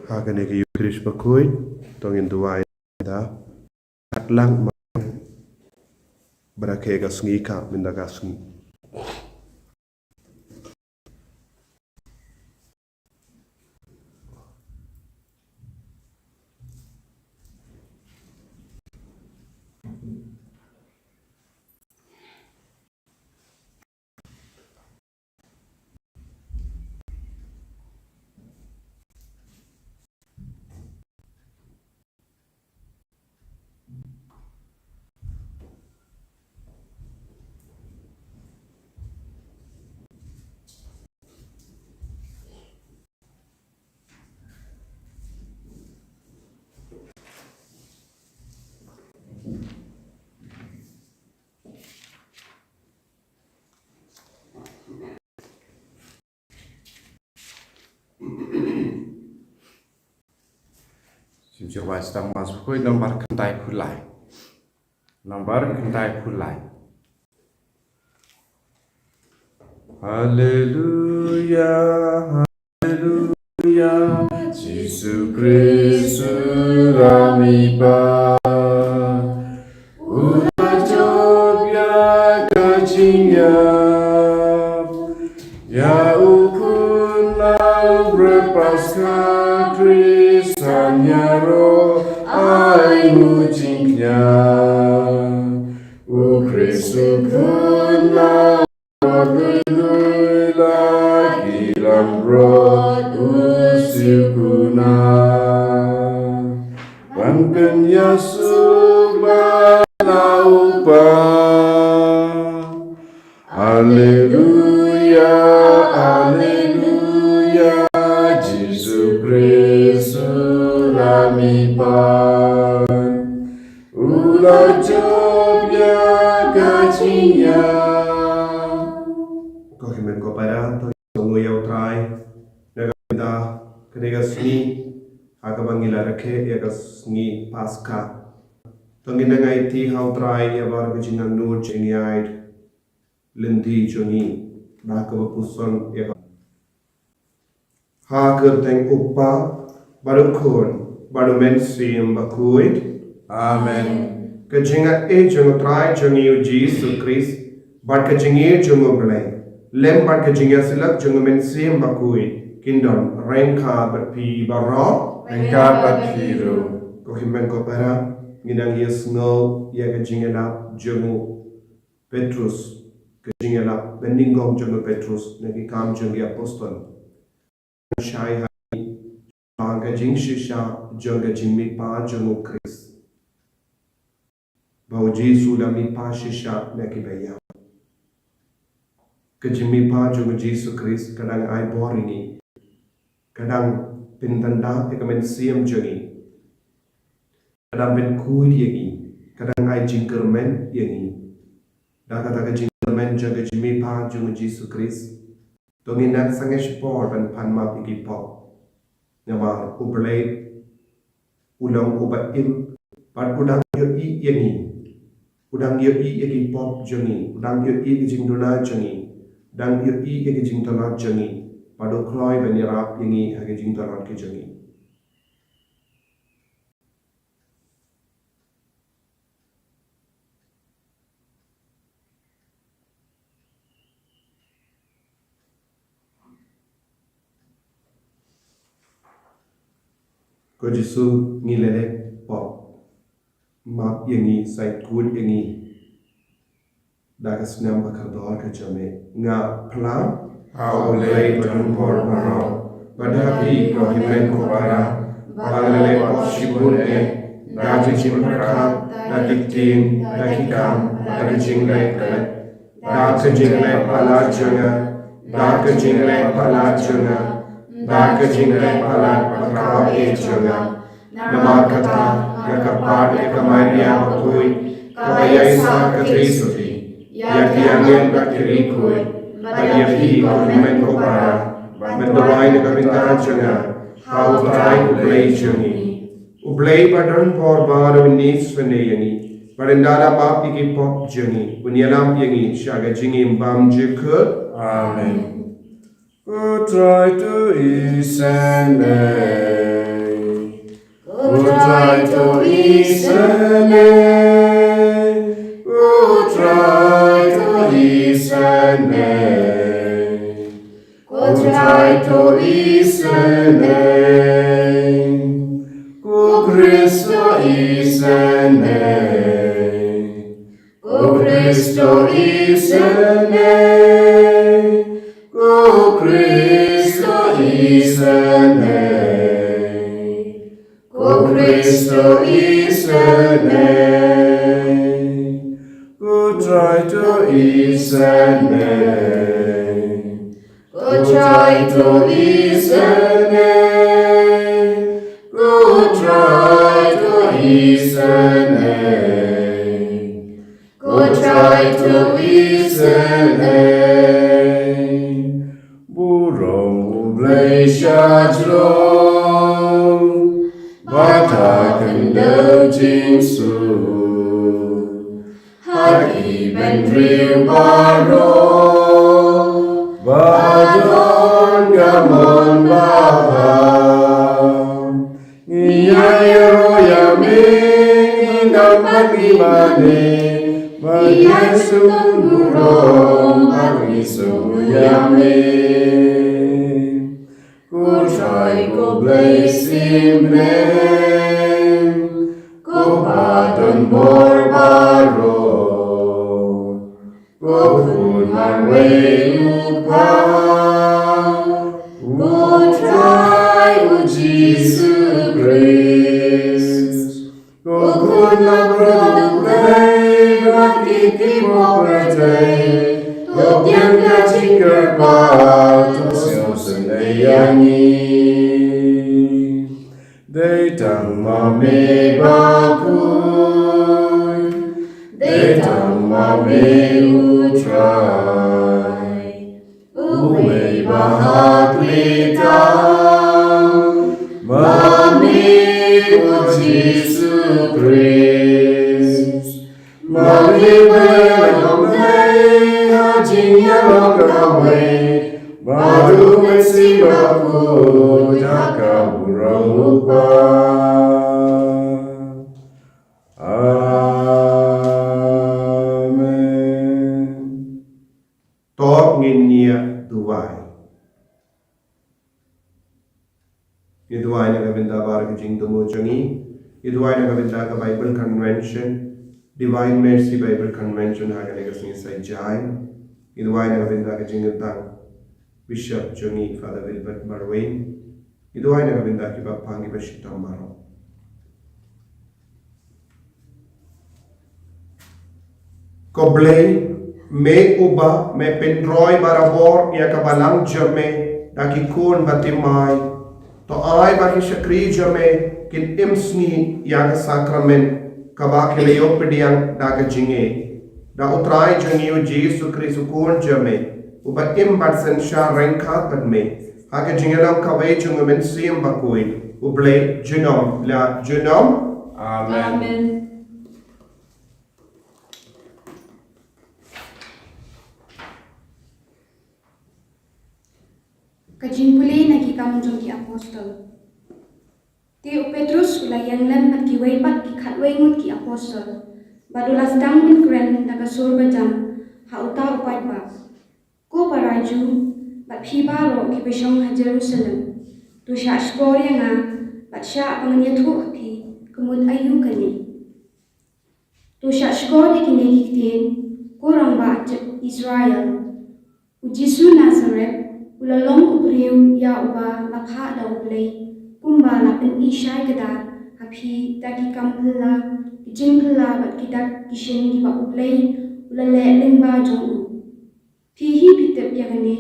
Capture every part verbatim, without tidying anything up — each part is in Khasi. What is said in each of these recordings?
Ha kane ka Ïukharist bakhuid, to ngin duwai da katlang ma bad ka sngi ka mynta ka sngi. Shisha wai stam mas bakhuid nambar khyndai phew lai. Nambar khyndai phew lai. Haleluya, haleluya, Jisu Khrist u Lammipa. U la jop ïa ka jingïap, ïa u khun nongrim Paskha Khristan ïaroh ai nguh jingkñia. U Khrist u khun nongrim lui lui la ki langbrot u siew kuna. Ban pynïasuk bad la u Kpa. Alleluia, alleluia, Jisu Khrist u Lammipa. U la jop ïa ka jingïap. Ko hynmen ko para, to ngin ïa u Trai na ka bynta kane ka sngi ha kaba ngi la rakhe ïa ka sngi Paskha. To ngin nang aiti ha u Trai ïa baroh ka jingangnud jingïaid lynti jong ngi, da kaba puson ïa ka. Ha ka kyrteng u Kpa, bad u Khun, bad u Mynsiem Bakhuid. Amen. Ka jingaiei jong u Trai jong ngi u Jisu Khrist, bad ka jingïeit jong u Blei, lem bad ka jingïasyllok jong u Mynsiem Bakhuid, kin don ryngkat bad phi baroh. Ryngkat bad phi ruh. Ko hynmen ko para, ngin nang ïasngew ïa ka jingïalap jong u Petrus, ka jingïalap banyngkong jong u Petrus na Ki Kam jong ki Apostol. Shai ha ngi ba ka jingshisha jong ka jingmihpat jong u Khrist, ba u Jisu u la mihpat shisha na kiba ïap. Ka jingmihpat jong u Jisu Khrist ka dang ai bor ïa ngi, ka dang pyntyndah ïa ka mynsiem jong ngi, ka dang pynkhuid ïa ngi, ka dang ai jingkyrmen ïa ngi. Da kata ka jingkyrmen jong ka jingmihpat jong u Jisu Khrist, to ngin nang sangeh shipor ban pan map ïa ki pop. Namar u Blei u long uba im, bad u dang ïohi ïa ngi. U dang ïohi ïa ki pop jong ngi, u dang ïohi ïa ki jingduna jong ngi, u dang ïohi ïa ki jingtlot jong ngi, bad u kloi ban ïarap ïa ngi ha ki jingtlot ki jong ngi. Ko Jisu, ngi la leh pop, map ïa ngi, sait kut ïa ngi da ka snem ba kordor ka jong me. Nga phla ha U Blei badonbor baroh, bad ha phi ko hynmen ko para, ba nga la leh pop shibun eh, da ka jingpyrkhat, da ki ktien, da ki kam, da ka jingleh klet, da ka jingleh palat jong nga, da ka jingleh palat jong nga, da ka jingleh palat bakhraw eh jong nga. Namar kata, nga kyrpad ïa ka Maria bakhuid, kaba ïaisah ka trei syrti, ïa ki angel bad ki riewkhuid, bad ïa phi ko hynmen ko para, ban duwai na ka bynta jong nga ha U Trai U Blei jong ngi. U Blei badonbor baroh un ïeit sngewbha ïa ngi, bad un da map ïa ki pop jong ngi, un ïalam ïa ngi sha ka jingim bymjukut. Amen. U Trai to isynei. Kristo isynei. Ko Kristo isynei. Ko Kristo isynei. Ko Kristo isynei. Ko Trai to isynei. Ko Trai to isynei. Ko Trai to isynei. Ko Trai to isynei. Burom U Blei shajrong. Bad ha khyndew jingsuk. Ha ki bynriew baroh. Ba don ka mon babha. Ngi ïaroh ïa me, ngi ngam bad ngi mane. Ba ngi sngewburom bad ngi sngew ïa me. Ko Trai ko Blei synshar. Ko Pa don bor baroh. Ko Khun marwei U Kpa. Ko Trai U Jisu Khrist. Ko Khun Langbrot U Blei, ba ki ki pop pyrthei. To biang ka jingkyrpad, to sngewsynei ïa ngi. Dei tang ma me ba khuid. Dei tang ma me U Trai. Uwei ba ha kli tam. Ma me U Jisu Khrist. Ma me ba ïalong lei ha jingïalong kawei. Ba u Mynsiem Bakhuid ha ka burom U Kpa. Amen. To ngin ïa duwai. Ngi duwai na ka bynta baroh ki jingthmu jong ngi. Ngi duwai na ka bynta ka Bible Convention, Divine Mercy Bible Convention ha kane ka sngi Saitjaiñ. Ngi duwai na ka bynta ka jingïatang Bishop jong ngi Father Wilbert Marwein. Ngi duwai na ka bynta kiba pang kiba shitom baroh. Ko Blei, me uba me pynroi barabor ïa ka balang jong me da ki khun ba thymmai. To ai ba ki shakri jong me kin im sngi ïa ka sakramen kaba ki la ïoh pdiang da ka jingngeit. Da U Trai jong ngi U Jisu Khrist U Khun jong me, uba im bad synshar ryngkat bad me ha ka jingïalam kawei jong U Mynsiem Bakhuid, U Blei junom la junom. Amen. Amen. Ka jingpule na Ki Kam jong ki Apostol. Te u Petrus u la ïeng lem bad kiwei pat ki khatwei ngut ki apostol, bad u la sdang ban kren da ka sur bajam ha uta u paidbah: Ko para Jiw, bad phi baroh kiba shong ha Jerusalem, to shah shkor ïa nga, bad shah ba ngan ïathuh ha phi ka mut aïu kane. To shah shkor ïa kine ki ktien, ko rangbah Israel. U Jisu Nazareth u la long u briew ïa uba la phah da U Blei, kumba la pyni shai kdar ha phi da ki kam phylla, ki jingphylla bad ki dak ki shin kiba U Blei u la leh lyngba jong u. Phi hi phi tip ïa kane,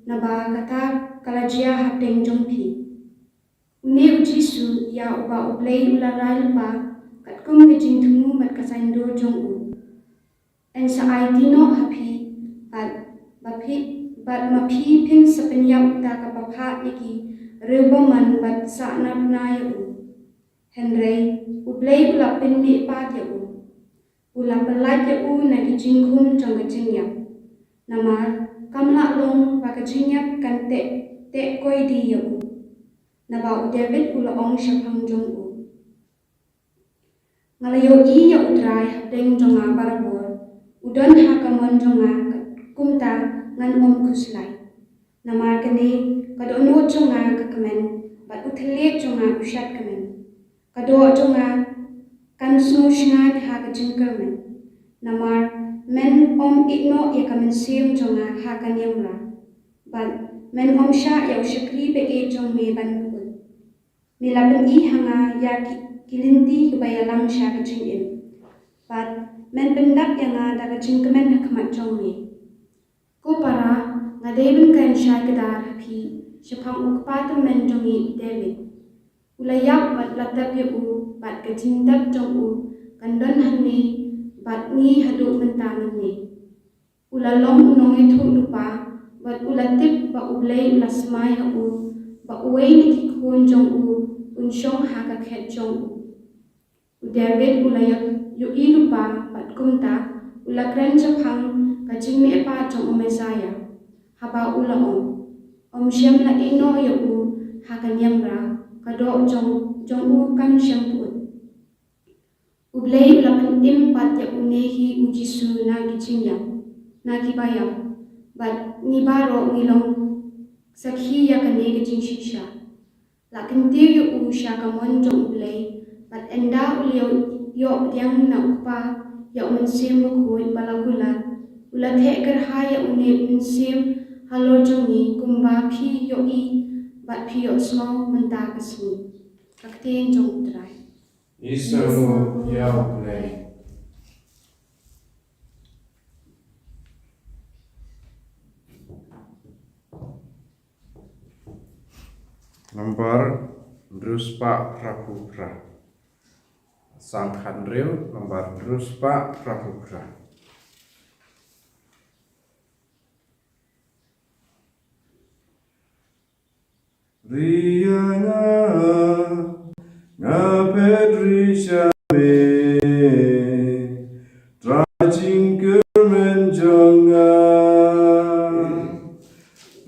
naba kata ka la jia hapdeng jong phi. Une u Jisu ïa uba U Blei u la rai lypa katkum ka jingthmu bad ka saiñdur jong u. Yn sa aiti noh ha phi, bad ba phi, bad ma phi phin sa pynïap da kaba phah ïa ki riew bymman bad sa narphna ïa u. Hynrei U Blei u la pynmih pat ïa u. U la pyllait ïa u na ki jingkhum jong ka jingïap. Namar kam lah long ba ka jingïap kan teh, teh koidi ïa u. Naba u David u la ong shaphang jong u: Nga la ïohi ïa U Trai hapdeng jong nga barabor, u don ha ka mon jong nga, kumta ngan ym khuslai. Namar kane ka dohnud jong nga ka kmen, bad u thylliej jong nga u shad kmen. ka doh jong nga kan sngewsngaiñ ha ka jingkyrmen. Namar men ym ïehnoh ïa ka mynsiem jong nga ha ka niamra, bad men ym shah ïa u shakri ba-ïeit jong me ban pyut. Me la pyni ha nga ïa ki, ki lynti kiba ïalam sha ka jingim, bad men pyndap ïa nga da ka jingkmen ha khmat jong me. Ko para, nga dei ban kren shai kdar ha phi shaphang u kpa tymmen jong ngi u David. U la ïap bad la tep ïa u, bad ka jingtep jong u kan don hangne bad ngi haduh mynta mynne. U la long u nongïathuhlypa, bad u la tip ba U Blei u la smai ha u, ba uwei na ki khun jong u un shong ha ka khet jong u. U David u la ïoh, ïohi lypa, bad kumta u la kren shaphang ka jingmihpat jong u Messaïah, haba u la ong, ym shym la ïehnoh ïa u ha ka niamra, ka doh jong, jong u kan shym pyut. U Blei u la pynim pat ïa une hi u Jisu na ki jingïap, na kiba ïap, bad ngi baroh ngi long sakhi ïa kane ka jingshisha. La kyntiew ïa u sha ka mon jong U Blei, bad ynda u la ïoh pdiang na u Kpa ïa u Mynsiem Bakhuid ba la kular, u la theh kyrhai ïa une u Mynsiem halor jong ngi, kumba phi ïohi bad phi ïohsngew mynta ka sngi. Ka ktien jong U Trai. Ngi sngewbha ïa U Blei. Nambar hynriew spah phra phew phra. Psalm hynriew, nambar hynriew spah phra phew phra. Ri ïa nga, nga phet ri sha me, Trai jingkyrmen jong nga.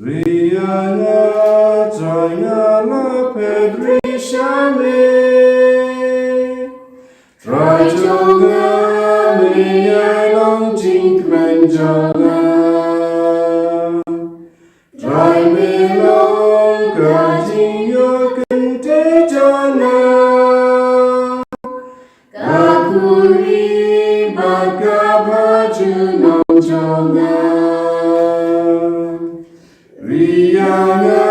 Ri ïa nga, Trai nga la phet ri sha me, Trai jong nga, me ïa long jingkmen jong nga. Trai me long ka jingïoh kynthei jong nga. Ka khuri bad ka ba junom jong nga. Ri ïa nga,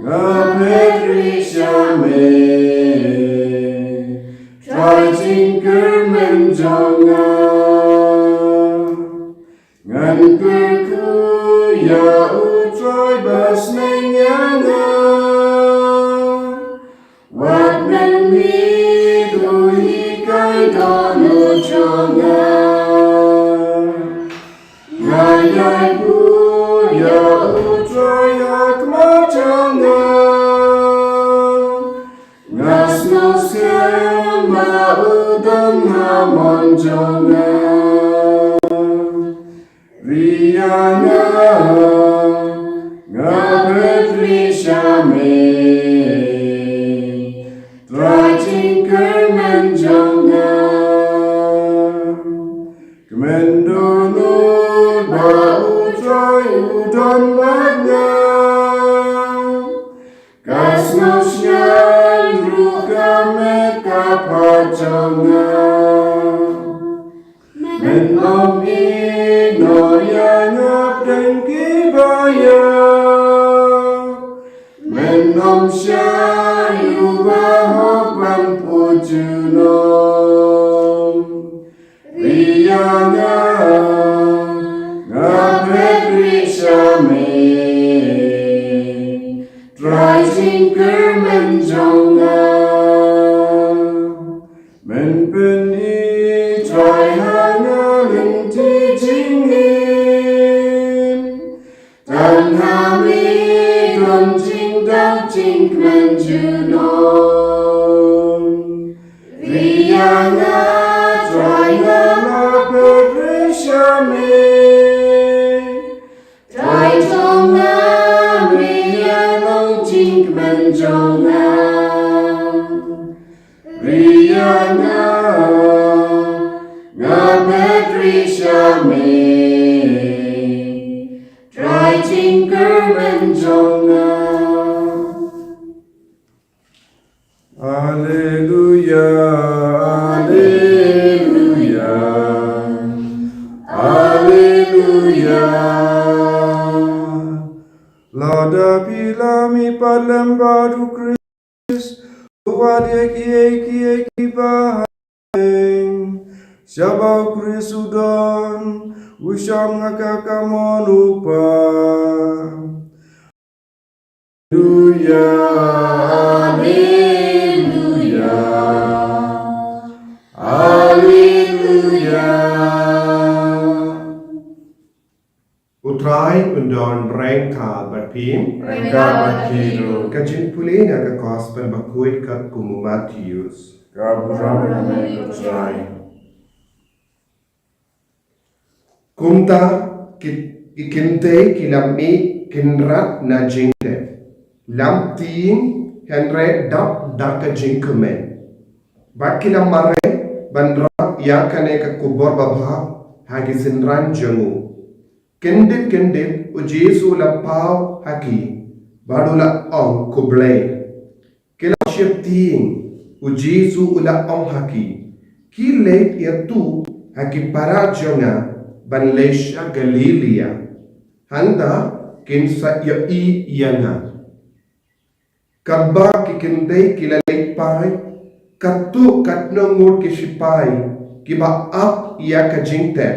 nga phet ri sha me, Trai jingkyrmen jong nga. Ngan kyrkhu ïa U Trai ba sneng ïa nga. Wat mynmiet u hikai dohnud jong nga. Nga ïai buh ïa U Trai ha khmat jong nga. Nga sngewskhem ba u don ha mon jong nga. Ri ïa nga, nga phet ri sha me, Trai jingkyrmen jong nga. Kmen dohnud ba U Trai u don bad nga. Ka sngewsynei ruh ka met ka phad jong nga. Men ym ïehnoh ïa nga hapdeng kiba ïap. Men ym shah ïa u bahok ban put junom. Ri ïa nga, nga phet ri sha me, Trai jingkyrmen jong nga. Men pyni Trai ha nga lynti jingim. Tang ha me don jingdap jingkmen junom. Ri Alleluia, alleluia, alleluia. Lada phi la mihpat lem bad u Khrist, u wad ïa kiei kiei kiba ha ïing. Sha ba u Khrist u don, u shong ha ka kamon u Kpa. Alleluia, alleluia, alleluia. U Trai un don ryngkat bad phi. Ryngkat bad phi ruh. Ka jingpule na ka Gospel bakhuid katkum u Mathaios. Ka burom ïa me ko Trai. Kumta ki, ki kynthei ki la mih kynrad na jingtep, lam tieng hynrei dap da ka jingkmen. Bad ki la mareh ban rah ïa kane ka khubor babha ha ki synran jong u. Kyndit kyndit u Jisu u la paw ha ki bad u la ong, khublei. Ki la sheptieng. U Jisu u la ong ha ki, ki leit ïathuh ha ki para jong nga ban leit sha Galilaia. Hangta kin sa ïohi ïa nga. Katba ki kynthei ki la leit phai, katto katno ngut ki shipai kiba ap ïa ka jingtep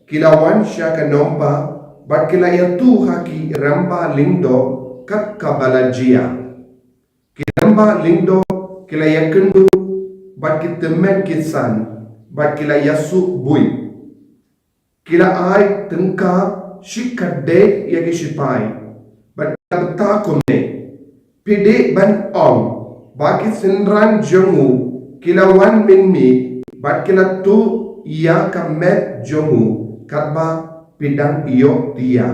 ki la wan sha ka nongbah bad ki la ïathuh ha ki rangbah lyngdoh kat kaba la jia. Ki rangbah lyngdoh ki la ïakynduh bad ki tymmen ki san bad ki la ïasuh buit. Ki la ai tyngka shikatdei ïa ki shipai bad ki la bynta kumne, phi dei ban ong ba ki synran jong u ki la wan mynmiet bad ki la tuh ïa ka met jong u katba phi dang ïoh ïa.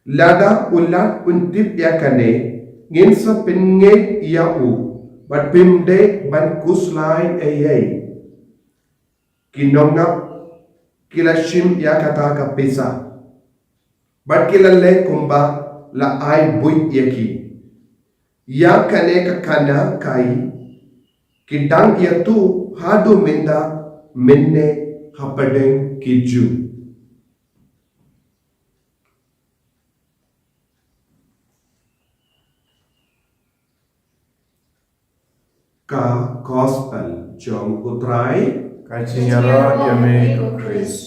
Lada u Lat un tip ïa kane, ngin sa pynngeit ïa u bad phim dei ban khuslai ei ei. Ki nongap ki la shim ïa kata ka pisa bad ki la leh kumba la ai buit ïa ki. Ïa kane ka khana kai ki dang ïathuh haduh mynta mynne hapdeng ki Jiw. Ka Gospel jong u Trai. Ka jingïaroh ïa me ko Khrist.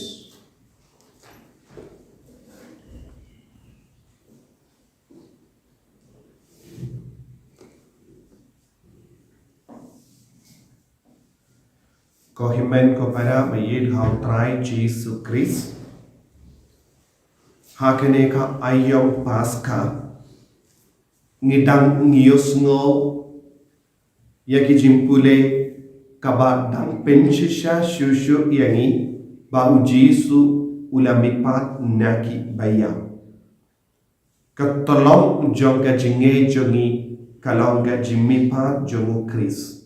Ko hynmen ko para ba ïeit ha u Trai Jisu Khrist. Ha kane ka aïom Paskha, ngi dang ngi ïohsngew ïa ki jingpule kaba dang pynshisha shuh shuh ïa ngi ba u Jisu u la mihpat na ki baïap. Ka tyllong jong ka jingngeit jong ngi ka long ka jingmihpat jong u Khrist.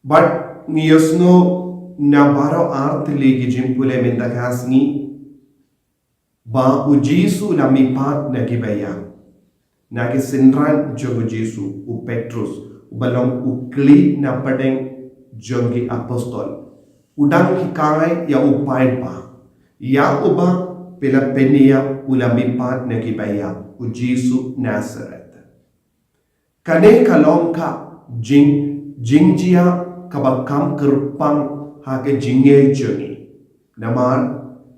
Bad ngi ïohsngew na baroh artylli ki jingpule mynta ka sngi ba u Jisu u la mihpat na ki baïap. Na ki synran jong u Jisu, u Petrus uba long u khlieh na pdeng jong ki apostol, u dang hikai ïa u paidbah, ïa uba phi la pynïap u la mihpat na ki baïap, u Jisu Nasareth. Kane ka long ka jing, jingjia kaba kham kyrpang ha ka jingngeit jong ngi. Namar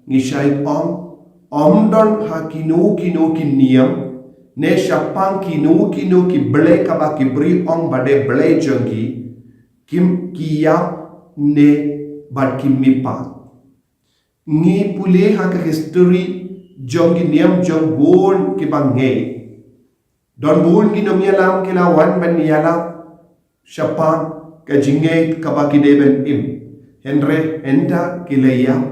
ngi shait ong, ym don ha kino kino ki niam ne shaphang kino kino ki blei kaba ki briew ong ba dei blei jong ki, kim ki ïap ne bad kim mihpat. Ngi pule ha ka history jong ki niam jong bun kiba ngeit. Don bun ki nongïalam ki la wan ban ïalap shaphang ka jingngeit kaba ki dei ban im. Hynrei hynda ki la ïap,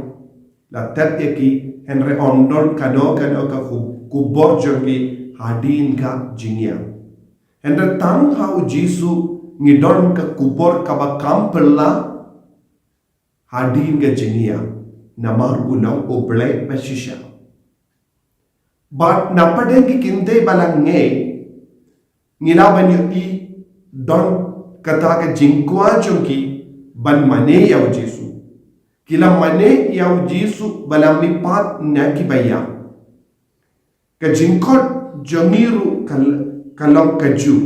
la tep ïa ki, hynrei ym don kano kano ka khu-, khubor jong ki hadien ka jingïap. Hynrei tang ha u Jisu ngi don ka khubor kaba kham phylla hadien ka jingïap, namar u long u Blei ba shisha. Bad na pdeng ki kynthei ba la ngeit, Ngi lah ban ïohi don kata ka jingkwah jong ki ban mane ïa u Jisu. Ki la mane ïa u Jisu ba la mihpat na kiba ïap. Ka jingkhot jong ngi ruh ka, ka long kajuh.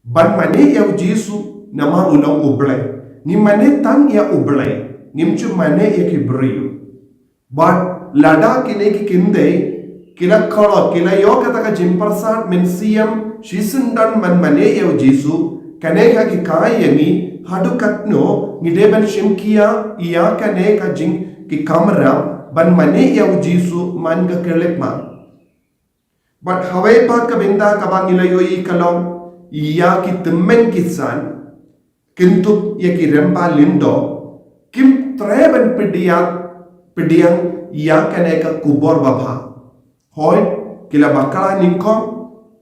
Ban mane ïa u Jisu namar u long u Blei. Ngi mane tang ïa u Blei. Ngim ju mane ïa ki briew. Bad lada kine ki kyndei ki la khlot, ki la ïoh kata ka jingpyrsad mynsiem shisyndon ban mane ïa u Jisu, kane ka hikai ïa ngi haduh katno ngi dei ban shim khia ïa kane ka jing, ki kamram ban mane ïa u Jisu man ka khyllipmat. Bad hawei pat ka bynta kaba ngi la ïohi ka long ïa ki tymmen ki san, kyntup ïa ki rymba lyngdoh, kim treh ban pdiang, pdiang ïa kane ka khubor babha. Hooid, ki la bakla nyngkong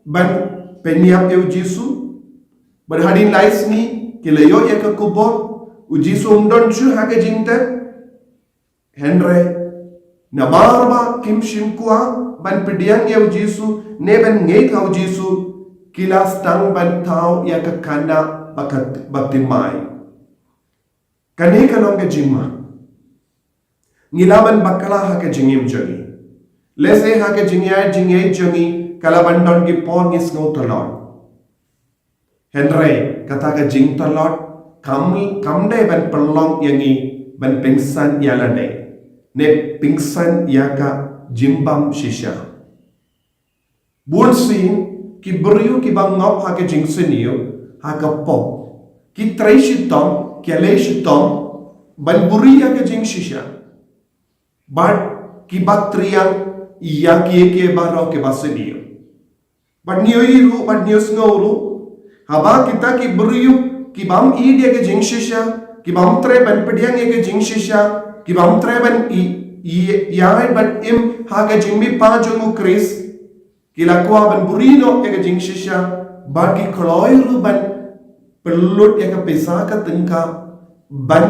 ban pynïap ïa u Jisu. Bad hadien lai sngi ki la ïoh ïa ka khubor, u Jisu um don shuh ha ka jingtep. Hynrei namar ba kim shym kwah ban pdiang ïa u Jisu ne ban ngeit ha u Jisu, ki la sdang ban thaw ïa ka khana bapti-, baptismai. Kane ka long ka jingma. Ngi lah ban bakla ha ka jingim jong ngi. Lehse ha ka jingïaid jingïaid jong ngi ka lah ban don ki por ngi sngew tlot. Hynrei kata ka jingtlot kam, kam dei ban pynlong ïa ngi ban pynsan ïa lade ne pynsan ïa ka jingbymshisha. Bunsien ki briew kiba ngop ha ka jingsniew, ha ka pop, ki trei shitom, ki ïaleh shitom ban buhrieh ïa ka jingshisha. Bad kiba triang ïa kiei kiei baroh kiba sniew. Bad ngi ïohi ruh, bad ngi ïohsngew ruh, haba kita ki briew ki bym ïeit ïa ka jingshisha, ki bym treh ban pdiang ïa ka jingshisha, ki bym treh ban i, i, ïa ban im ha ka jingmihpat jong u Khrist, ki la kwah ban buhrieh noh ïa ka jingshisha, bad ki kloi ruh ban pynlut ïa ka pisa ka tyngka ban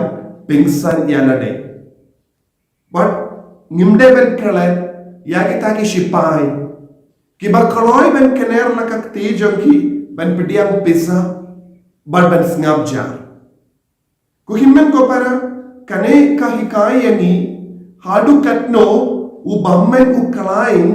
pynsan ïa lade. Bad ngim dei ban klet ïa kita ki sipai kiba kloi ban kner la ka kti jong ki ban pdiang pisa bad ban sngap jar. Ko hynmen ko para, kane ka hikai ïa ngi haduh katno u bymmen u khlaiñ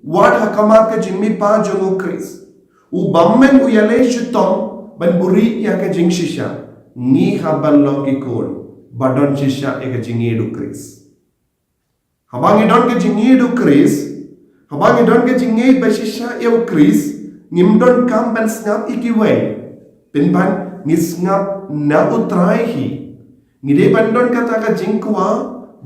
wat ha khmat ka jingmihpat jong u Khrist. U bymmen u ïaleh shitom ban buhrieh ïa ka jingshisha. Ngi hap ban long ki khun ba don shisha ïa ka jingïeit u Khrist. Haba ngi don ka jingïeit u Khrist, haba ngi don ka jingïeit ba shisha ïa u Khrist, ngim donkam ban sngap ïa kiwei. Pynban ngi sngap na u Trai hi. Ngi dei ban don kata ka jingkwah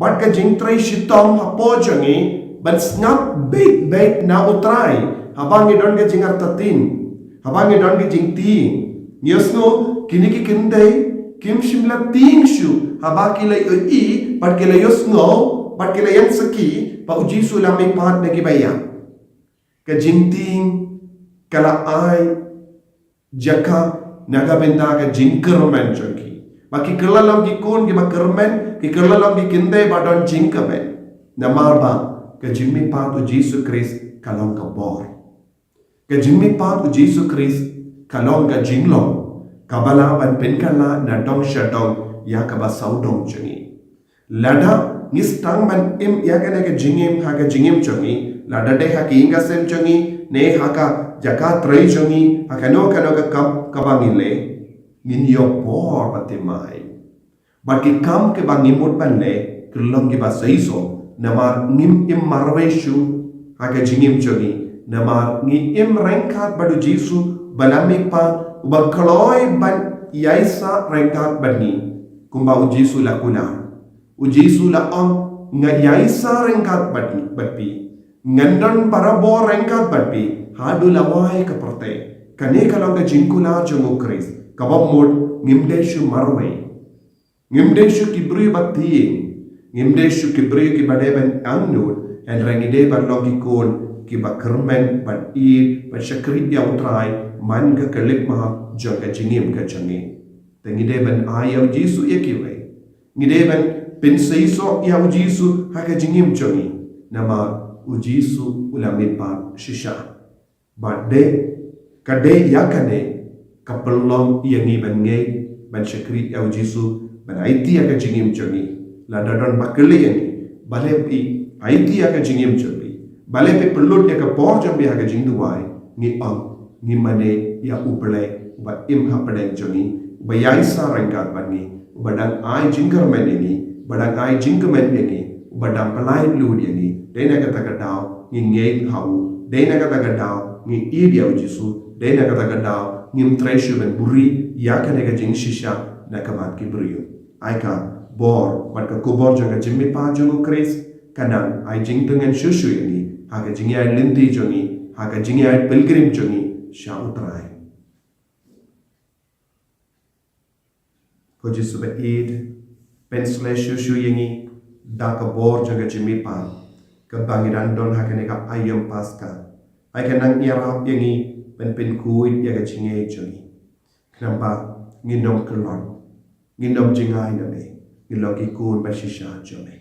bad ka jingtrei shitom hapoh jong ngi ban sngap beit beit na u Trai. Haba ngi don ka jingartatien, haba ngi don ka jingtieng, ngi ïohsngew kine ki kyndei kim shym la tieng shuh haba ki la ïohi bad ki la ïohsngew bad ki la ïeng sakhi ba u Jisu u la mihpat na kiba ïap. Ka jingtieng ka la ai jaka na ka bynta ka jingkyrmen jong ki. Ba ki kylla long ki khun kiba kyrmen, ki kylla long ki kyndei ba don jingkmen. Namar ba ka jingmihpat u Jisu Khrist ka long ka bor. Ka jingmihpat u Jisu Khrist ka long ka jinglong kaba lah ban pynkylla na dong sha dong ïa kaba sawdong jong ngi. Lada ngi sdang ban im ïa kane ka jingim ha ka jingim jong ngi, lada dei ha ka ïing ka sem jong ngi ne ha ka jaka trei jong ngi, ha kano kano ka kam kaba ngi leh, ngin ïoh bor ba thymmai. Bad ki kam kiba ngi mut ban leh ki long kiba seisoh namar ngim im marwei shuh ha ka jingim jong ngi, namar ngi im ryngkat bad u Jisu ba la mihpat, uba kloi ban ïaisah ryngkat bad ngi. Kumba u Jisu la kular, u Jisu la ong, nga ïaisah ryngkat bad ngi, bad phi. Ngan don barabor ryngkat bad phi haduh lawei ka pyrthei. Kane ka long ka jingkular jong u Khrist kaba mut ngim dei shuh marwei. Ngim dei shuh ki briew ba tieng, ngim dei shuh ki briew kiba dei ban angnud, hynrei ngi dei ban long ki khun kiba kyrmen, ban ïeit, ban shakri ïa u Trai man ka khyllipmat jong ka jingim ka jong ngi. Te ngi dei ban ai ïa u Jisu ïa kiwei. Ngi dei ban pynseisoh ïa u Jisu ha ka jingim jong ngi. Namar u Jisu u la mihpat shisha. Bad dei Ka dei ïa kane ka pynlong ïa ngi ban ngeit, ban shakri ïa u Jisu, ban aiti ïa ka jingim jong ngi. Lada don ba kylli ïa ngi, balei phi aiti ïa ka jingim jong phi, balei phi pynlut ïa ka por jong phi ha ka jingduwai, ngi ong, ngi mane ïa U Blei uba im hapdeng jong ngi, uba ïaisah ryngkat bad ngi, uba dang ai jingkyrmen ïa ngi, uba dang ai jingkmen ïa ngi, uba dang pyllait luid ïa ngi. Dei na kata ka daw ngi ngeit ha u. Dei na kata ka daw ngi ïeit ïa u Jisu. Dei na kata ka daw ngim trei shuh ban buhrieh ïa kane ka jingshisha na ka mat ki briew. Ai ka bor bad ka kubur jong ka jingmihpat jong u Khrist ka nang ai jingtngen shuh shuh ïa ngi ha ka jingïaid lynti jong ngi, ha ka jingïaid pilgrim jong ngi sha U Trai. Ko Jisu ba ïeit, pynshlei shuh shuh ïa ngi da ka bor jong ka jingmihpat kaba ngi dang don ha kane ka aïom Paska. Ai ka nang ïarap ïa ngi ban pynkhuid ïa ka jingngeit jong ngi. Khnang ba ngin ym kyllon, ngin ym jngai na me, ngin long ki khun ba shisha jong me.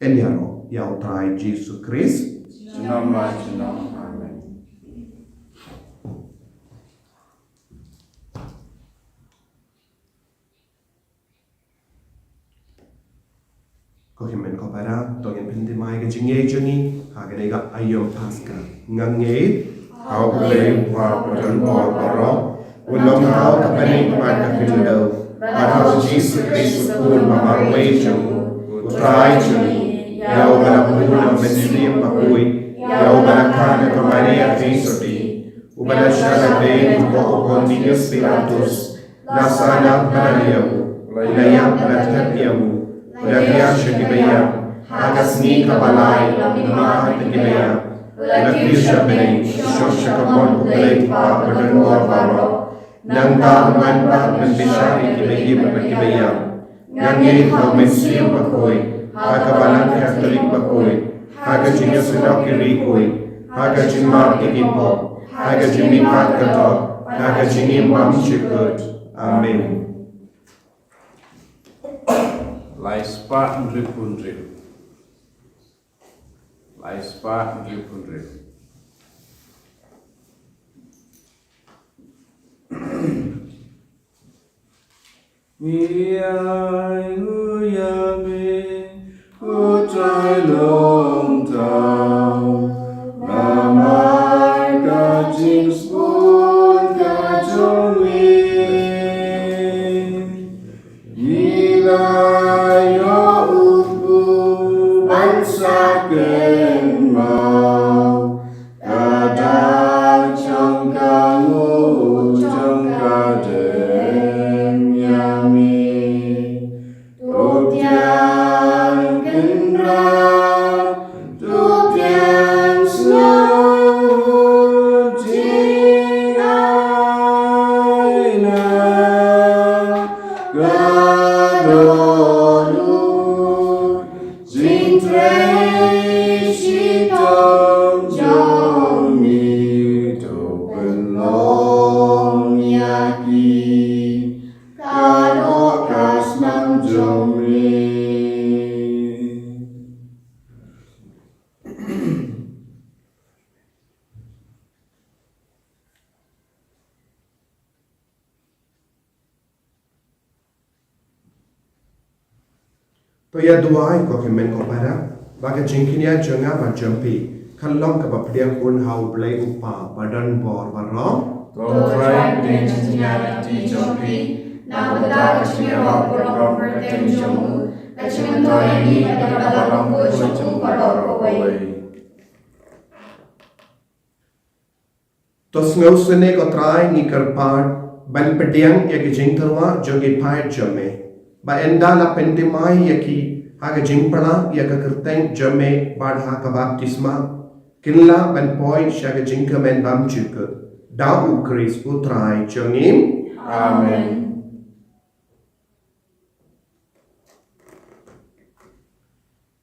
Yn ïaroh ïa U Trai Jisu Khrist. Junom la junom. Amen. Ko hynmen ko para, to ngin pynthymmai ka jingngeit jong ngi ha kane ka aïom Paska. Nga ngeit ha U Blei Uba badonbor baroh, u nongthaw ka bneng bad ka khyndew, bad ha U Jisu Khrist u Khun ba marwei jong u, U Trai jong ngi, ïa uba la bun ha U Mynsiem Bakhuid, ïa uba la khot na ka Maria theisotti, uba la shah labeiñ hapoh u Pontius Pilatus, la sahnarphna ïa u, la ïap, la thep ïa u, la thiah sha kiba ïap, ha ka sngi kaba lai la mihpat na kiba ïap, la kiew sha bneng, la shong sha ka mon U Blei Uba badonbor baroh. Nangta un wan pat ban bishar ïa kiba him bad kiba ïap. Nga ngeit ha U Mynsiem Bakhuid, ha ka Balang Katholik bakhuid, ha ka jingïasyllok ki riewkhuid, ha ka jingmap ïa ki pop, ha ka jingmihpat ka doh, ha ka jingim bymjukut. Amen. Lai spah hynriewphew hynriew. Lai spah hynriewphew hynriew. Ngi ai nguh ïa me, ko Trai Longthaw, namar ka jingsbun ka jong me. Ngi la ïoh u kpu ban sa kynmaw ka dak jong ka nguh jong ka dem ïa me. To pdiang kynrad, to pdiang sniew, jingai na ka dohnud, jingtrei shitom jong me, to pynlong ïa ki ka doh ka snam jong me. To ïa duwai ko hynmen ko para, ba ka jingkynïaid jong nga bad jong phi kan long kaba pdiang khun ha U Blei U Kpa badonbor baroh. To Trai pdiang jingkynïaid lynti jong phi na ka bynta ka jingïaroh baroh kyrteng jong u, ka jingmyntoi ïa ngi na ka bynta ka long ka burom jong u baroh kawei. To sngewsynei ko Trai, ngi kyrpad ban pdiang ïa ka jingtyrwa jong ki paid jong me, ba ynda la pynthymmai ïa ki ha ka jingpynlong ïa ka kyrteng jong me bad ha ka baptisma, kin lah ban poi sha ka jingkyrmen bymjukut. Da U Khrist U Trai jong ngi. Amen.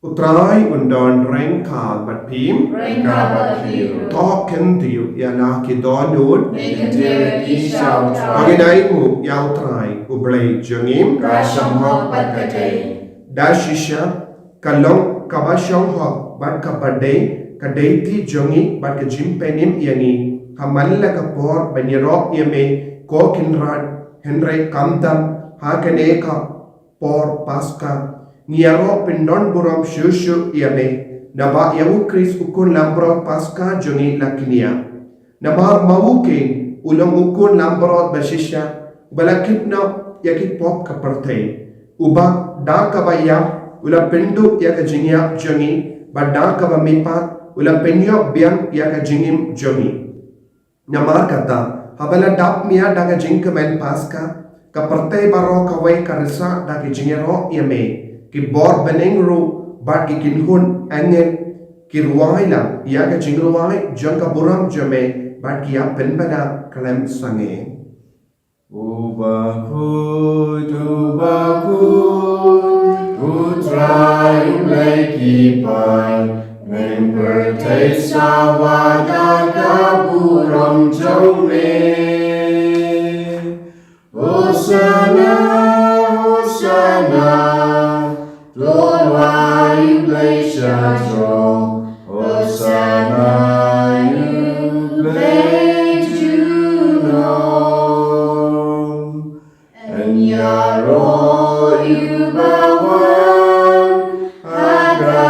U Trai un don ryngkat bad phi. Ryngkat bad phi ruh. To kyntiew ïa la ki dohnud. Ngi kyntiew ïa ki sha U Trai. To ngin ainguh ïa U Trai U Blei jong ngi. Ka shong hok bad ka dei. Da shisha ka long kaba shong hok bad kaba dei, ka dei ti jong ngi bad ka jingpynim ïa ngi Ka man la ka por ban ïaroh ïa me, ko Kynrad, hynrei khamtam ha kane ka por Paska. Ngi ïaroh pyndon burom shuh shuh ïa me, naba ïa u Khrist u khun langbrot Paska jong ngi la kñia. Namar ma u keiñ u long u khun langbrot ba shisha, uba la kit noh ïa ki pop ka pyrthei. Uba da kaba ïap u la pynduh ïa ka jingïap jong ngi, bad da kaba mihpat u la pynïoh biang ïa ka jingim jong ngi. Namar kata, haba la dap mia da ka jingkmen Paska, ka pyrthei baroh kawei ka risa da ki jingïaroh ïa me, ki bor bneng ruh bad ki kynhun angel ki rwai lang ïa ka jingrwai jong ka burom jong me, bad ki ïa pynbna khlem sangeh. U bakhuid, u bakhuid, u Trai u Blei ki paid, bad pyrthei sawa da ka burom jong me. Hosanna, Hosanna, to U Blei sha jrong, Hosanna ïa U Blei junom. Ïaroh ïa uba wan ha ka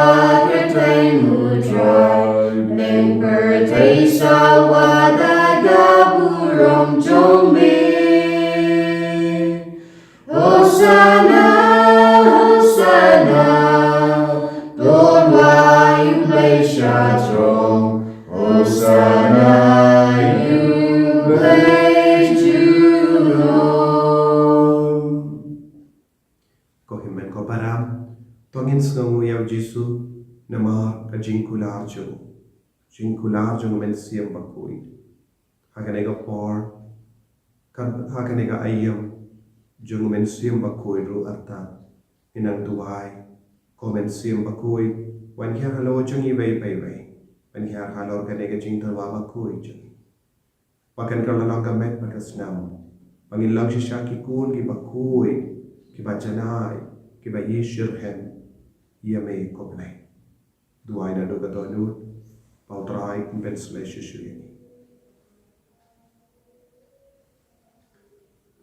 kyrteng U Trai, bad pyrthei sawa da ka burom jong me. Hosanna, Hosanna, to U Blei sha jrong, Hosanna ïa U Blei junom. Ko hynmen ko para, to ngin sngewnguh ïa U Jisu namar ka jingkular jong u, jingkular jong U Mynsiem Bakhuid. Ha kane ka por, ka, ha kane ka aïom jong U Mynsiem Bakhuid ruh artat, ngin nang duwai, Ko Mynsiem Bakhuid, wan hiar halor jong ngi iwei pa iwei, wan hiar halor kane ka jingtyrwa bakhuid jong ngi. Ba kan kylla long ka met bad ka snam, ba ngin long shisha ki khun kiba khuid, kiba janai, kiba ïeit shitrhem ïa me ko Blei. Duwai naduh ka dohnud, ba U Trai un pynshlei shuh shuh ïa ngi.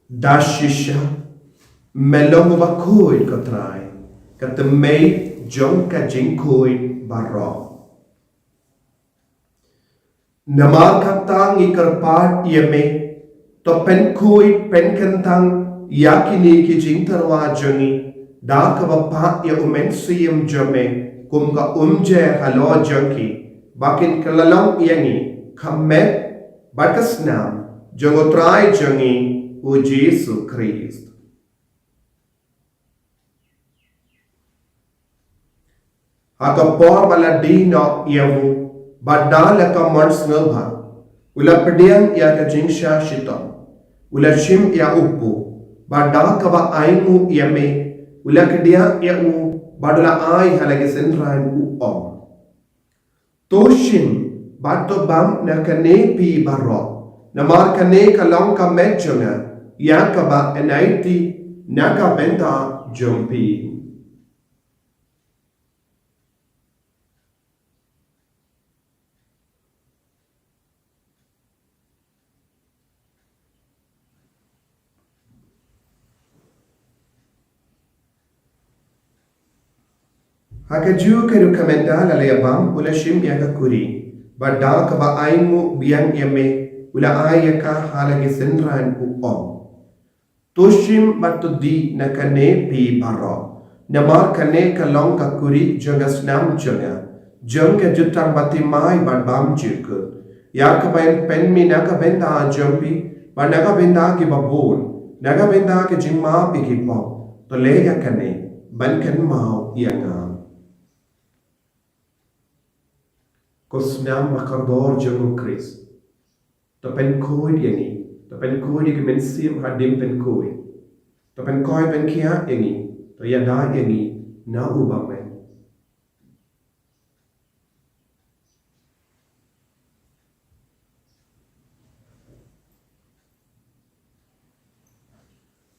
Da shisha me long uba khuid ko Trai, ka tymmen jong ka jingkhuid baroh. Namar kata ngi kyrpad ïa me, to pynkhuid pynkyntang ïa kine ki jingtyrwa jong ngi, da kaba pah ïa U Mynsiem jong me kum ka umjer halor jong ki, ba kin kylla long ïa ngi ka met bad ka snam jong U Trai jong ngi U Jisu Khrist. Ha ka por ba la die noh ïa u, bad da la ka mon sngewbha, u la pdiang ïa ka jingshah shitom, u la shim ïa u kpu, bad da kaba ainguh ïa me, u la kdiah ïa u, bad u la ai ha la ki synran, u ong: To shim bad to bam na kane phi baroh, namar kane ka long ka met jong nga, ïa kaba yn aiti na ka bynta jong phi. Ha kajuh ka ruh ka mynta la leit bam, u la shim ïa ka kuri, bad da kaba ainguh biang ïa me, u la ai ïa ka ha la ki synran, u ong: To shim bad to die na kane phi baroh, namar kane ka long ka kuri jong ka snam jong nga, jong ka jutang bathymmai bad bymjukut, ïa kaba yn pynmih na ka bynta jong phi bad na ka bynta kiba bun, na ka bynta ka jingmap ïa ki pop. To leh ïa kane ban kynmaw ïa nga. Ko snam ba kordor jong U Khrist, to pynkhuid ïa ngi, to pynkhuid ïa ki mynsiem hadien pynkhuid, to pynkhuid pynkhiah ïa ngi, to ïada ïa ngi na uba me.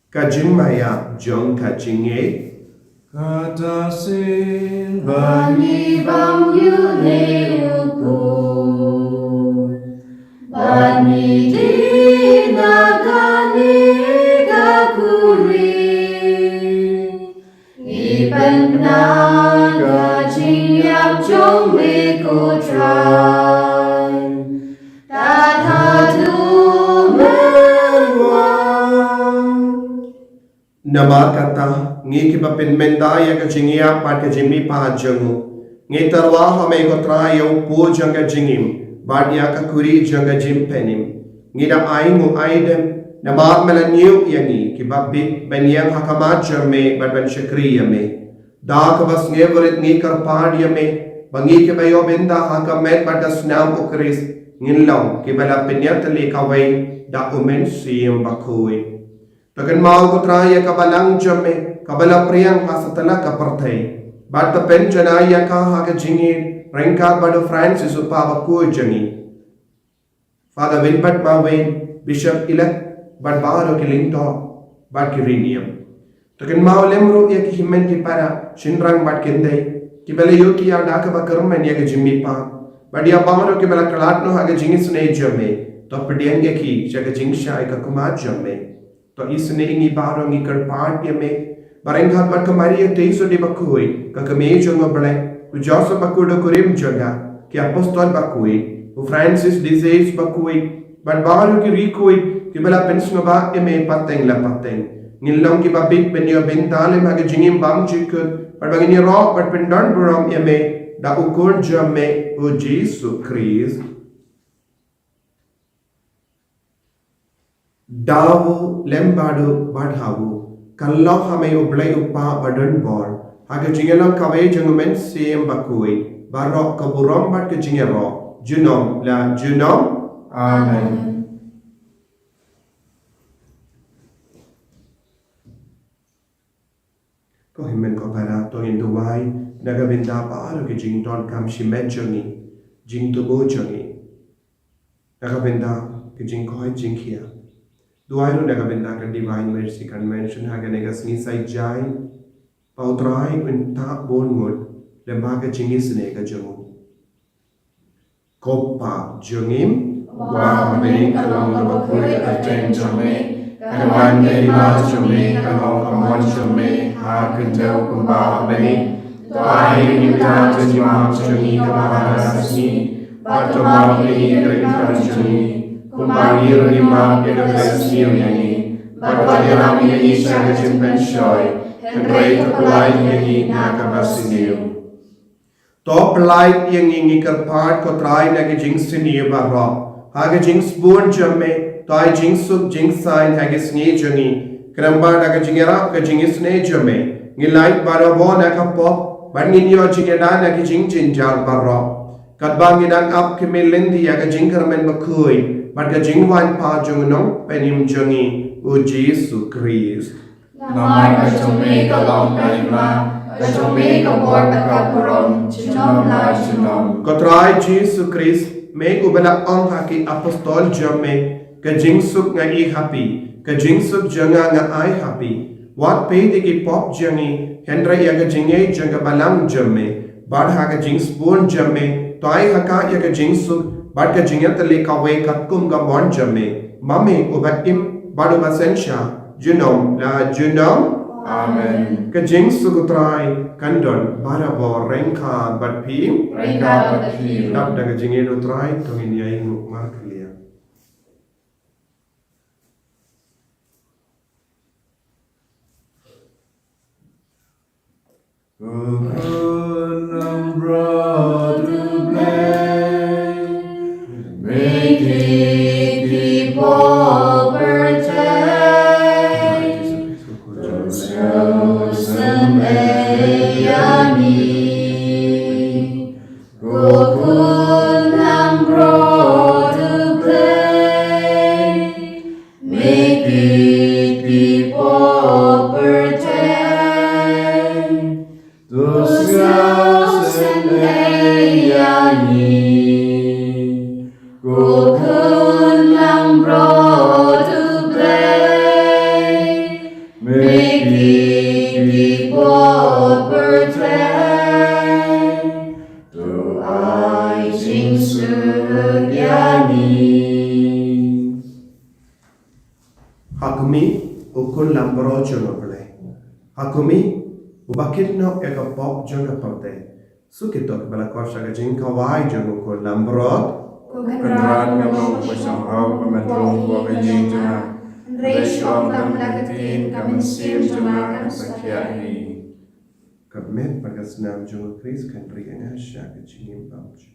Ka jingmaïa jong ka jingngeit. Kata shisien ba ngi bam ïa une u khuid, ba Ani di na kane ka khuri. Ngi pynbna ka jingïap jong me ko Trai. Tad haduh mynwan. Namar kata, ngi kiba pynmynta ïa ka jingïap bad ka jingmihpat jong u, ngi tyrwa ha me ko Trai ïa u pud jong ka jingim, bad ïa ka khuri jong ka jingpynim. Ngi da ai nguh ai dem, namar me la ñiew ïa ngi, kiba bit ban ïeng ha khmat jong me, bad ban shakri ïa me. Da kaba sngewrit ngi kyrpad ïa me, ba ngi kiba ïoh bynta ha ka met bad ka snam u Khrist, ngin long, kiba la pynïatylli kawei, da u Mynsiem Bakhuid. To kynmaw ko Trai ïa ka balang jong me, kaba la pdiang ha satlak ka pyrthei. Bad to pynjanai ïa ka ha ka jingïeit, ryngkat bad u Francis u Papa bakhuid jong ngi. Father Wilbert Marwein, Bishop Elect, bad baroh ki lyngdoh, bad ki riewniam. To kynmaw lem ruh ïa ki hynmen ki para, shynrang bad kynthei, kiba la ïoh ki ïa da kaba kyrmen ïa ka jingmihpat. Bad ïa baroh kiba la khlad noh ha ka jingisynei jong me, to pdiang ïa ki, sha ka jingshai ka khmat jong me. To isynei ïa ngi baroh ngi kyrpad ïa me. Ba ryngkat bad ka Maria Theisotti bakhuid, ka kmie jong u Blei, u Joseph bakhuid u kurim jong ka, ki apostol bakhuid, u Francis de Sales bakhuid, bad baroh ki riewkhuid, kiba la pynsngewbha ïa me pateng la pateng. Ngin long kiba bit ban ïoh bynta lem ha ka jingim bymjukut, bad ba ngin ïaroh bad pyndon burom ïa me, da u Khun jong me, u Jisu Khrist. Da u lem bad u bad ha u. Kylla ha me u Blei u Kpa badonbor. Ha ka jingïalang kawei jong u Mynsiem Bakhuid. Baroh ka burom bad ka jingïaroh. Junom la junom. Amen. Ko hynmen ko para, to ngin duwai na ka bynta baroh ki jingdonkam shimet jong ngi, jingthmu jong ngi. Na ka bynta ki jingkoit jingkhiah. Duwai ruh na ka bynta ka Divine Mercy Convention ha kane ka sngi Saitjaiñ. Ba u Trai un tap bun ngut lyngba ka jingisynei ka jong u. Ko Kpa jong ngi, uba ha bneng, ka long kaba khuid ka kyrteng jong me, ka wan ka hima jong me, ka long ka mon jong me, ha ka khyndew kumba ha bneng. To ai ïa ngi mynta ka jingmap jong ngi kaba ha ka sngi, bad to map ïa ngi ka ryngkat jong ngi, kumba ngi ruh ngi map ïa kito kiba sniew ïa ngi, bad wat ïalam ïa ngi sha ka jingpynshoi, hynrei to pyllait ïa ngi na kaba sniew. To pyllait ïa ngi, ngi kyrpad ko Trai, na ka jingsniew baroh, ha ka jingsbun jong me, to ai jingsuk jingsaiñ ha ka sngi jong ngi. Khnang ba da ka jingïarap ka jingisynei jong me, ngin lait barabor na ka pop, bad ngin ïoh jingïada na ki jingjynjar baroh. Katba ngi dang ap khmih lynti ïa ka jingkyrmen bakhuid bad ka jingwan pat jong u Nongpynim jong ngi, u Jisu Khrist. Namar ka jong me ka long ka hima, ka jong me ka bor bad ka burom, junom la junom. Ko Trai Jisu Khrist, me uba la ong ha ki apostol jong me, ka jingsuk nga ai ha phi, ka jingsuk jong nga nga ai ha phi. Wat peit ïa ki pop jong ngi, hynrei ïa ka jingngeit jong ka balang jong me. Bad ha ka jingsbun jong me, to ai ha ka ïa ka jingsuk, bad ka jingïatylli kawei katkum ka mon jong me. Ma me uba im, bad uba synshar, junom la junom. Amen. Ka jingsuk u Trai kan don barabor ryngkat bad phi. Ryngkat bad phi. Dap da ka jingïeit u Trai, to ngin ïainguh markhlieh. Ko Khun Nongbrot u Blei, me ki pop pyrthei, to sngewsynei ïa ngi. Ko Khun Nongbrot u Blei, me ki pop pyrthei, to sngewsynei ïa ngi. Ko Khun Nongbrot u Blei, me ki pop pyrthei, to ai jingsuk ïa ngi. Ha khmih, u khun langbrot jong U Blei. Ha khmih, uba kit noh ïa ka pop jong ka pyrthei. Suk ïa kito kiba la khot sha ka jingkhawai jong u khun langbrot. Ko Kynrad, ngam long uba shemphang ba men rung hapoh ka ïing jong nga. Hynrei shu ong tang la ka ktien, ka mynsiem jong nga kan sa khiah hi. Ka met bad ka snam jong U Khrist kan ri ïa nga sha ka jingim bymjukut.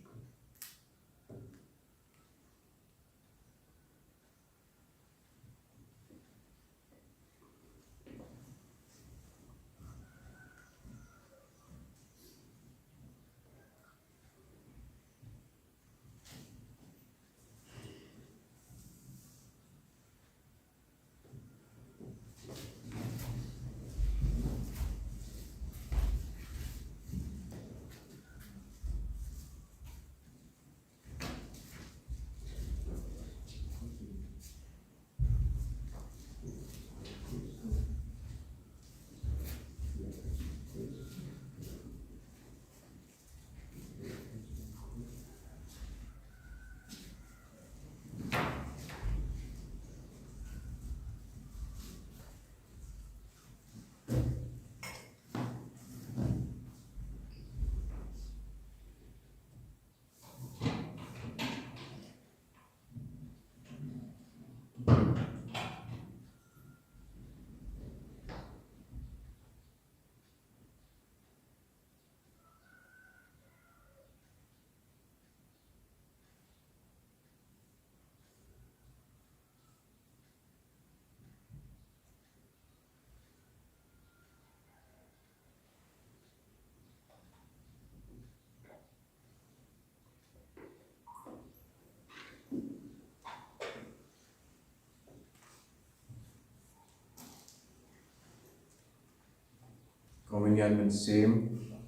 Ko Mynsiem,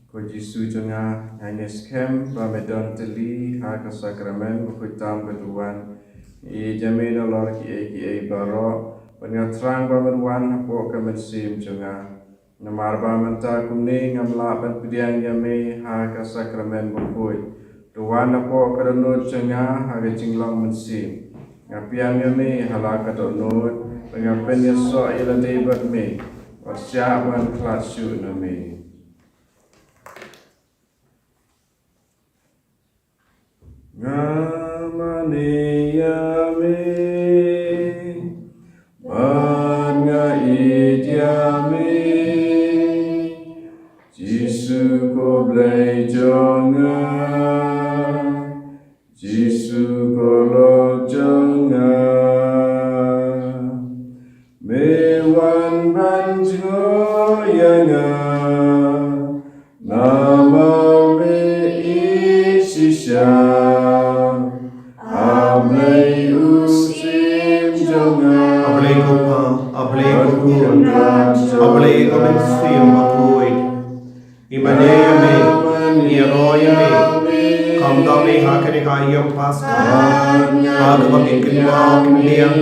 ko Jisu jong nga, nga ngeit skhem ba me don tylli ha ka sakramen bakhuid tam ba me wan. Nga ïeit ïa me nalor kiei kiei baroh, bad nga thrang ba men wan hapoh ka mynsiem jong nga. Namar ba mynta kumne ngam lah ban pdiang ïa me ha ka sakramen bakhuid. To wan hapoh ka dohnud jong nga ha ka jinglong mynsiem. Nga pdiang ïa me ha la ka dohnud, bad nga pynïasoh ïa lade bad me, wat shah ban khlad shuh na me. Nga mane ïa me, bad nga ïeit ïa me, Jisu ko Blei jong nga, Jisu ko Lord jong nga. Me wan ban jngoh ïa nga, namar me ïeit shisha. A Blei u Syiem jong nga. A Blei ko Pa, A Blei ko Khun, A Blei ko Mynsiem Bakhuid. Ngi mane ïa me, ngi ïaroh ïa me, kumta me ha kane ka aïom Paskha, ha kaba ngi kynmaw kyndiang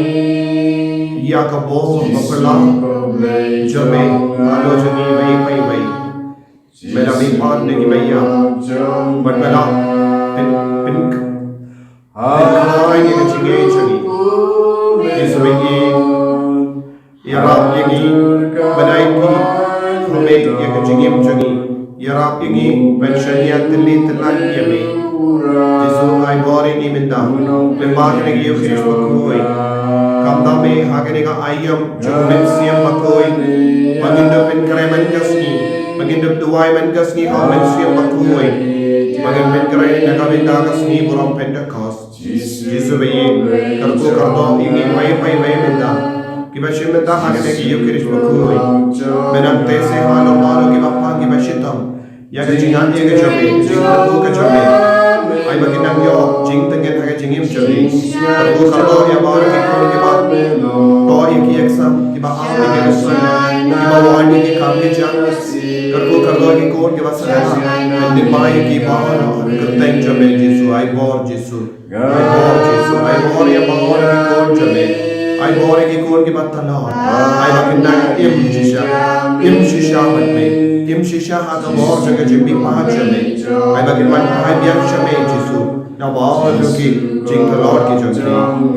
ïa ka bor ba phylla jong me halor jong ngi iwei pa iwei. Me la mihpat na kiba ïap, bad me la pyn, pyn, pynkhraw ïa ka jingngeit jong ngi. Jisu, ngi ïarap ïa ngi, ban aiti khmih ïa ka jingim jong ngi. Ïarap ïa ngi ban shaniah tylli tyllaiñ ïa me. Jisu, ai bor ïa ngi mynta lyngba kane ka Eukharist bakhuid. Kumta me ha kane ka aïom jong u Mynsiem Bakhuid, ba ngin da pynkhreh man ka sngi, ba ngin da duwai man ka sngi ha u Mynsiem Bakhuid, ba ngin pynkhreh na ka bynta ka sngi burom Pentekost. Jisu ba ïeit, kyrkhu kyrdoh ïa ngi iwei pa iwei mynta kiba shim bynta ha kane ka Eukharist bakhuid. Me nang teh seh halor baroh kiba pang kiba shitom ïa ka jingngeit ka jong me, ka jingkyrkhu ka jong me. Ai ba kin nang ïoh jingtngen ha ka jingim jong me. Kyrkhu kyrdoh ïa baroh ki khun kiba thoh ïa ki exam, kiba ap ïa ki result, kiba wan ïa ki kam ki jam. Kyrkhu kyrdoh ïa ki khun kiba sngewbha ban diengphna ïa ki baroh ha ka kyrteng jong me Jisu. Ai bor Jisu. Ai bor Jisu, ai bor ïa baroh ki khun jong me. Ai bor ïa ki khun kiba talor. Ai ba kin nang im shisha, im shisha bad me, im shisha ha ka bor jong ka jingmihpat jong me. Ai ba kin wan phai biang sha me Jisu. Naba jong ki jingtlot ki jong ki.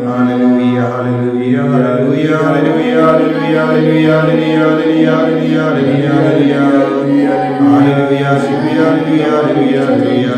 Haleluya, haleluya, haleluya, haleluya. Hallelujah, hallelujah, hallelujah. Hallelujah, hallelujah, hallelujah. Hallelujah, hallelujah, hallelujah.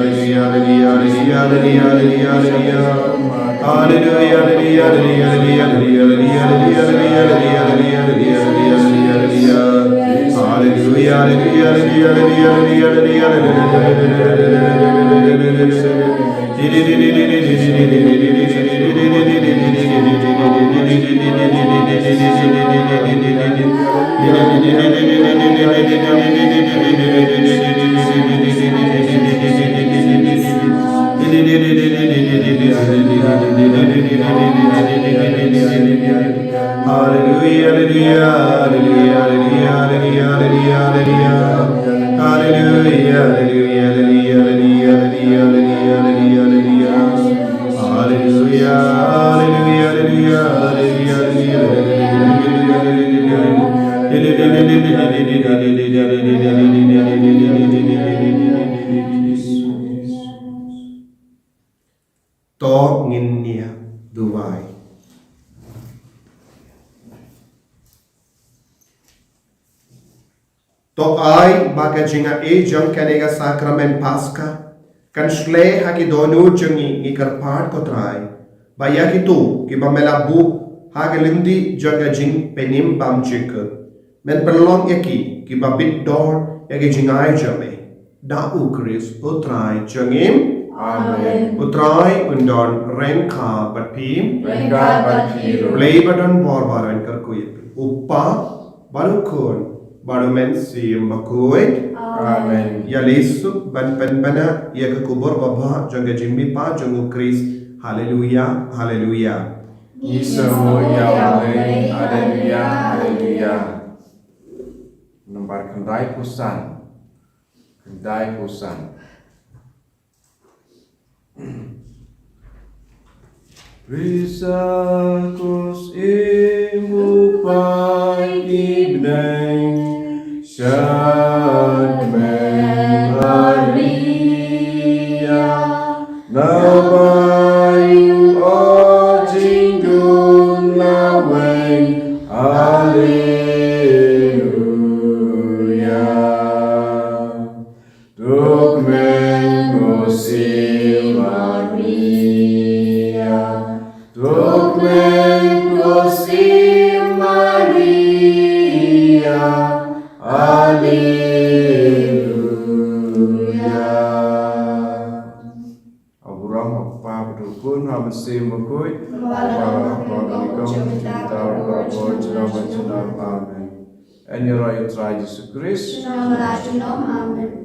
To ngin ïa duwai. To ai ba ka jingai jong kane ka sakramen Paska kan shlei ha ki dohnud jong ngi, ngi kyrpad ko Trai, ba ïa kito kiba me la buh ha ka lynti jong ka jingpynim bymjukut, men pynlong ïa ki kiba bit dor ïa ka jingai jong me. Da U Khrist U Trai jong ngi. Amen. U Trai un don ryngkat bad phi. Ryngkat bad phi ruh. Blei ba don bor baroh un kyrkhu ïa phi. U Kpa bad U Khun bad U Mynsiem Bakhuid. Amen. Ïa lei suk ban pynbna ïa ka khubor babha jong ka jingmihpat jong U Khrist. Haleluya, haleluya. Ngi sngewbha ïa U Blei. Haleluya, haleluya. Nambar khyndai phew san. Khyndai phew san. Pisa kus imbu pai ibneng shat men Maria. Nabai u o jingdum laweng. Haleluya. Tukmen ko si Maria. Tukmen ko si Maria. Haleluya. A burom ha Kpa bad ha Khun bad ha Mynsiem Bakhuid. Ba la ha Kpa bad ha Khun bad ha Mynsiem Bakhuid. Amen. Yn ïaroh ïa U Trai Jisu Khrist. Amen.